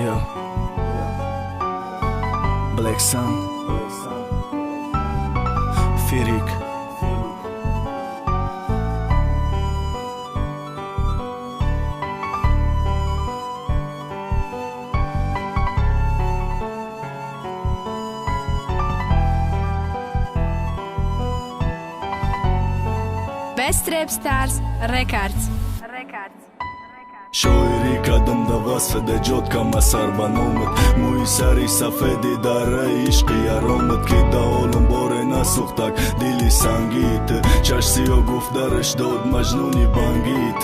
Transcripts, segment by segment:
Yeah. Black Sun. Firik. Best Rap Stars Records. Шоири кадам да васфеде ҷод кама сар ба номат, мӯи сари сафеди дараи ишқи яромат, ки да олам боре насӯхтак дили сангит, чаш сиё гуфт дараш дод маҷнуни бангит,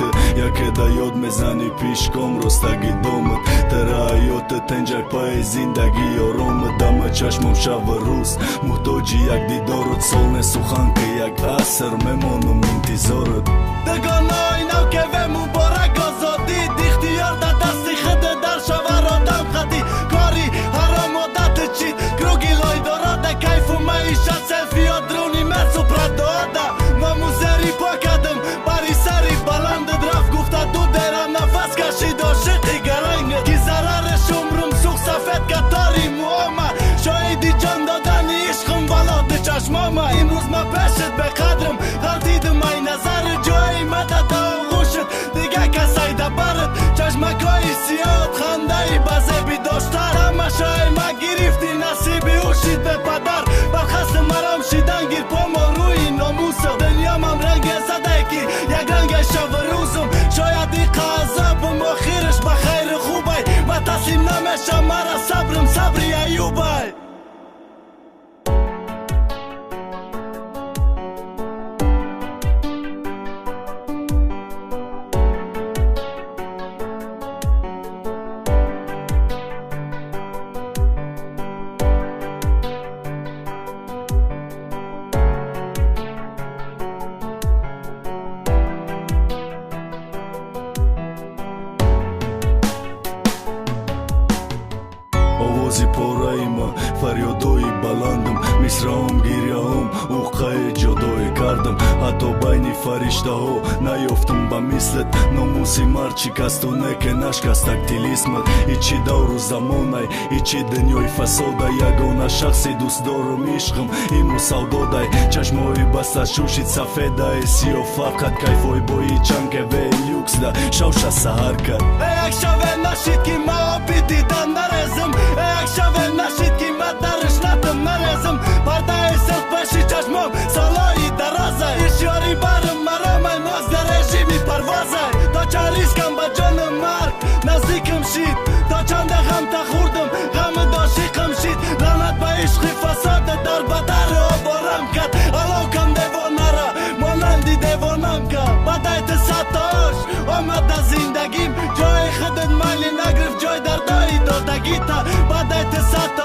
яке да ёд мезани пишком ростаги домат, тара ҳаёта тенҷай паи зиндагӣ оромат, дама чашмам шава рӯз муҳтоҷи як дидорат, сол не сухан ки як аср мемонам интизорат. Дагонаи нав кеве муборак озодӣ, ихтиёр дар дасти худ дар шавар одам хатӣ, кори ҳаром одат чид круги лой дорода, кайфу маишат селфиё друни мерсу прадода, номузери покадам бари сари баландад рафт гуфта ду дерам нафас кашид ошиқи гаранг, ки зарараш умрум сӯх сафед катори муома, шоҳиди ҷон додани ишқум валоди чашмома, имрӯз ма пешат беқадрам ғалтидим ай назар, ҷои мадада оғӯшат дига касай дабарат, чашмакҳои сиёҳат хандаи ба зеби дошта, тамашои ма гирифти насиби ӯ шид бепадар, бархасти маром шидан гир помо рӯи номусам, дунёмам ранге задай ки якранге шаву рӯзум, шояд иқа азобум охираш ба хайру хубай, ма таслим намешам мара сабрам сабри аюбай. Овози пораима фарёдои баландам, мисраом гиряҳом уққаи ҷудоӣ кардам, ҳатто байни фариштаҳо наёфтам ба мислат, номуси мард шикасту неке нашкастак тилисмат, ичи давру замонай, ичи дунёи фасодай, ягона шахси дӯстдорум ишқам имрӯз савдодай, чашмҳои баста шушид сафедай, сиё фарқат кайфҳои бои чанкеве люксда шавша саҳар кард. Як шаве нашид ки ма оби дидан нарезам, як шаве нашид ки ма дарш натам нарезам, пардаи сирф пеши чашмом солои дарозай, ишёри барам маромай моз дар режими парвозай, то чанд рискам ба ҷони марг наздикам шид, то чанде ғамта хӯрдам ғами дошиқам шид, лаънат ба ишқи фасода дар бадари оборам кард, аловкам девонара монанди девонам кард, бадайти садтаош омад дар зиндагим, ҷои худат майли нагирифт ҷой дардои додагита, бадайти садта